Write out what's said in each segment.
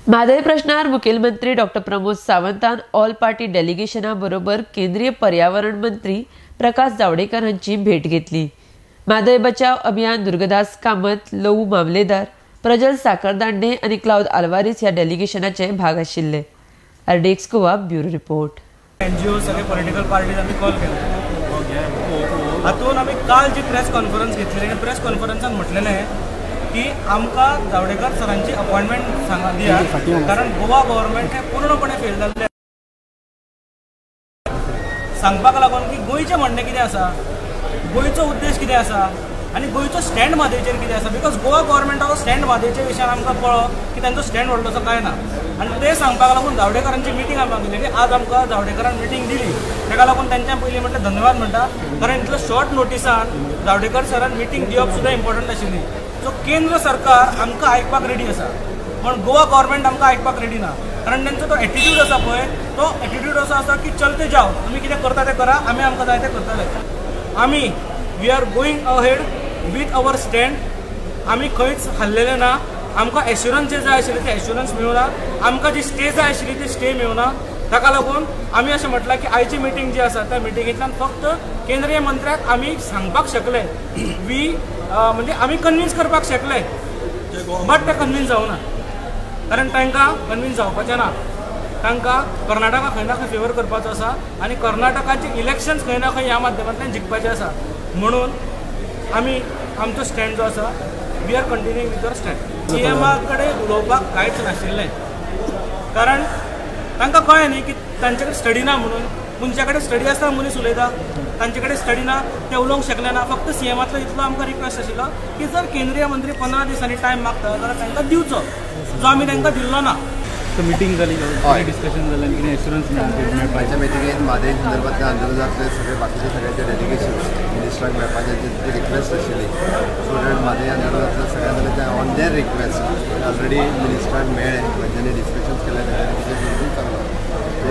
म्हादय प्रश्नार मुखेलमंत्री doctor Pramod सावंतान all party डेलिगेशना बरोबर केंद्रीय पर्यावरण मंत्री प्रकाश जावडेकर हांची भेट घेतली. म्हादय बचाव अभियान दुर्गदास कामत, लवू मामलेदार, प्रजल साखरदांडे आनी क्लाउद आल्वारीस ह्या डेलिगेशनाचे भाग आशिल्ले. RDX Goa bureau report. NGO सगळे पॉलिटिकल पार्टीज आमी कॉल केले. हातून आमी काल जी प्रेस कॉन्फरन्स घेतली आनी प्रेस कॉन्फरन्सान म्हटलेलें की आमकां जावडेकर सरांची अपॉयंटमेंट सांगा दियात, कारण गोवा गव्हर्मेंट हें पूर्णपणे फेल जाल्लें. सांगपाक लागून की गोंयचें म्हणणें कितें आसा, गोंयचो उद्देश कितें आसा आनी गोंयचो स्टँड म्हादयचेर कितें आसा. Because Goa गव्हर्मेंटाचो स्टँड म्हादयच्या विशयान आमकां कळ्ळो की तांचो स्टँड व्हडलोसो कांय ना. आनी तें सांगपाक लागून जावडेकरांची मिटींग आमकां दिली. आज आमकां जावडेकरान मिटींग दिली, ताका लागून तांच्या पयलीं म्हटल्यार धन्यवाद म्हणटा, कारण इतलो शॉर्ट नोटिसान जावडेकर सरान मिटींग दिवप सुद्दां इम्पॉर्टंट आशिल्ली. सो केंद्र सरकार आमकां आयकपाक रेडी आसा, पण गोवा गव्हर्मेंट आमकां आयकपाक रेडी ना. कारण तांचो तो एटिट्यूड आसा पळय, तो एटिट्यूड असो आसा की चलते जाव, तुमी कितें करता तें करा, आमी आमकां जाय तें करतले. आमी we are going ahead with our stand. आमी खंयच हाल्लेले ना. आमकां एश्युरन्स जे जाय आशिल्ले ते एश्युरन्स मेळुना, आमकां जी स्टे जाय आशिल्ली ती स्टे मेळुना. ताका लागून आमी अशें म्हटलां की आयची मिटींग जी आसा त्या मिटिंगेंतल्यान फक्त केंद्रीय मंत्र्याक आमी सांगपाक शकले, वी म्हणजे आमी कन्विन्स करपाक शकले, बट ते कन्विन्स जावना. कारण तांकां कन्विन्स जावपाचें ना. तांकां कर्नाटका खंय ना खंय फेवर करपाचो आसा आनी कर्नाटकाचे इलेक्शन्स खंय ना खंय ह्या माध्यमांतल्यान जिखपाचें आसा. म्हणून आमी आमचो स्टँड जो आसा, we are continuing with our stand. सीएमा कडेन उलोवपाक कांयच नाशिल्लें, कारण तांकां कळ्ळें न्ही की तांचे कडेन स्टडी ना म्हणून. मनशा कडेन स्टडी आसता मनीस उलयता, तांचे कडेन स्टडी ना, ते उलोवंक शकले ना. फक्त सीएमांतलो इतलो आमकां रिक्वेस्ट आशिल्लो की जर केंद्रीय मंत्री 15 दिसांनी टायम मागता जाल्यार तांकां दिवचो, जो आमी तांकां दिल्लो ना. मिटींग जाली, डिस्कशन जालें, कितें एश्युरन्स मेळपाचें? मिटिंगेन म्हादय संदर्भांतल्या आंदोलनांतले सगळे बाकीचे सगळ्यांचे डेलिगेशन मिनिस्टराक मेळपाचें जी रिक्वेस्ट आशिल्ली, सो that Mhadei आंदोलनांतल्या सगळ्या जाणांचे ऑन there request already मिनिस्टराक मेळ्ळे, तांच्यांनी डिस्कशन्स केले, तांच्यांनी कितें समजून सांगलां.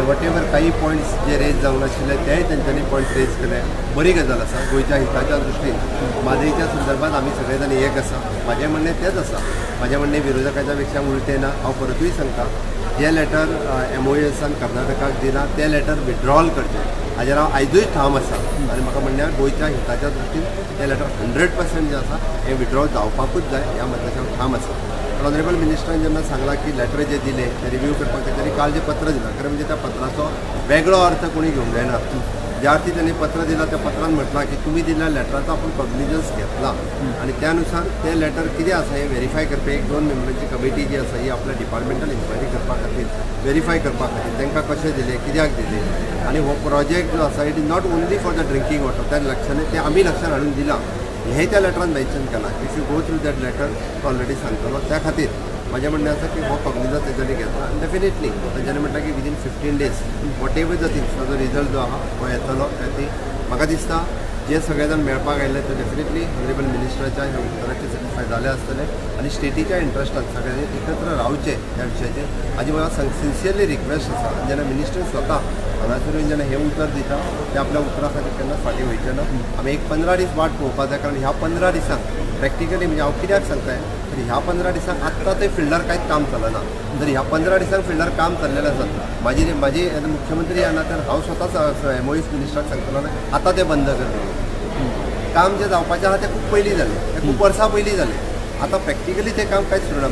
वॉट एवर काही पॉयंट्स जे रेज जावंक नाशिल्ले तेय तांच्यांनी पॉयंट्स रेज केले. बरी गजाल आसा. गोंयच्या हिताच्या दृश्टीन म्हादयच्या संदर्भात आमी सगळे जाण एक आसा. म्हाजें म्हणणें तेंच आसा. म्हाजें म्हणणें विरोधकाच्या पेक्षा उलटें ना. हांव परतूय सांगता, जे लेटर MOUसान कर्नाटकाक दिलां तें लेटर विड्रॉल करचें, हाजेर हांव आयजूय ठाम आसा. आनी म्हाका म्हणल्यार गोंयच्या हिताच्या दृश्टीन तें लेटर 100% जें आसा हें विड्रॉल जावपाकूच जाय, ह्या मताचेर हांव ठाम आसा. पण ऑनरेबल मिनिस्टरान जेन्ना सांगलां की लेटर जे दिलें तें रिव्यू करपाक तेंच्यांनी काल जें पत्र दिलां, खरें म्हणजे त्या पत्राचो वेगळो अर्थ कोणी घेवंक जायना. ज्या अर्थी त्यांनी पत्र दिलां त्या पत्रान म्हटलां की तुमी दिल्ल्या लेटराचो आपूण कॉग्निजन्स घेतला आनी त्यानुसार तें लेटर कितें आसा हें व्हेरीफाय करपी एक 2 मेंबरांची कमिटी जी आसा ही आपल्या डिपार्टमेंटल इन्क्वायरी करपा खातीर, व्हेरीफाय करपा खातीर तांकां कशें दिलें, कित्याक दिलें. आनी हो प्रोजेक्ट जो आसा it is not only for the drinking water, त्या लक्षान तें आमी लक्षान हाडून दिलां, हें त्या लेटरान मेन्शन केलां. If you go through that letter तो ऑलरेडी सांगतलो. त्या खातीर म्हाजें म्हणणें आसा की हो कॉग्निजन्स तेंच्यांनी घेतला आनी डेफिनेटली तेंच्यांनी म्हटलां की within 15 days whatever the things ताजो रिजल्ट जो आहा तो येतलो. त्या ती म्हाका दिसता जे सगळे जाण मेळपाक आयिल्ले ते डेफिनेटली ऑनरेबल मिनिस्टराच्या ह्या उत्तराचेर सॅटिस्फाय जाले आसतले आनी स्टेटीच्या इंट्रस्टान सगळ्यांनी एकत्र रावचें ह्या विशयाचेर हाजी म्हाका सिन्सियरली रिक्वेस्ट आसा. आनी जेन्ना मिनिस्टर स्वता हांगासर येवन जेन्ना हें उतर दिता तें आपल्या उतरा खातीर केन्नाच फाटीं वयचें ना. आमी एक 15 दीस वाट पळोवपाक जाय, कारण ह्या 15 दिसांक प्रॅक्टिकली म्हणजे हांव कित्याक सांगताय तर ह्या 15 दिसांक आत्तां थंय फिल्डार कांयच काम चलना. जर ह्या 15 दिसांक फिल्डार काम चल्लेलें आसत, म्हाजी म्हाजी मुख्यमंत्री ह्या नात्यान हांव स्वता MOUs मिनिस्टराक सांगतलो ना आतां तें बंद कर. काम जें जावपाचें आहा तें खूब पयलीं जालें, तें खूब वर्सां पयलीं जालें. आतां प्रॅक्टिकली तें काम कांयच सुरू ना.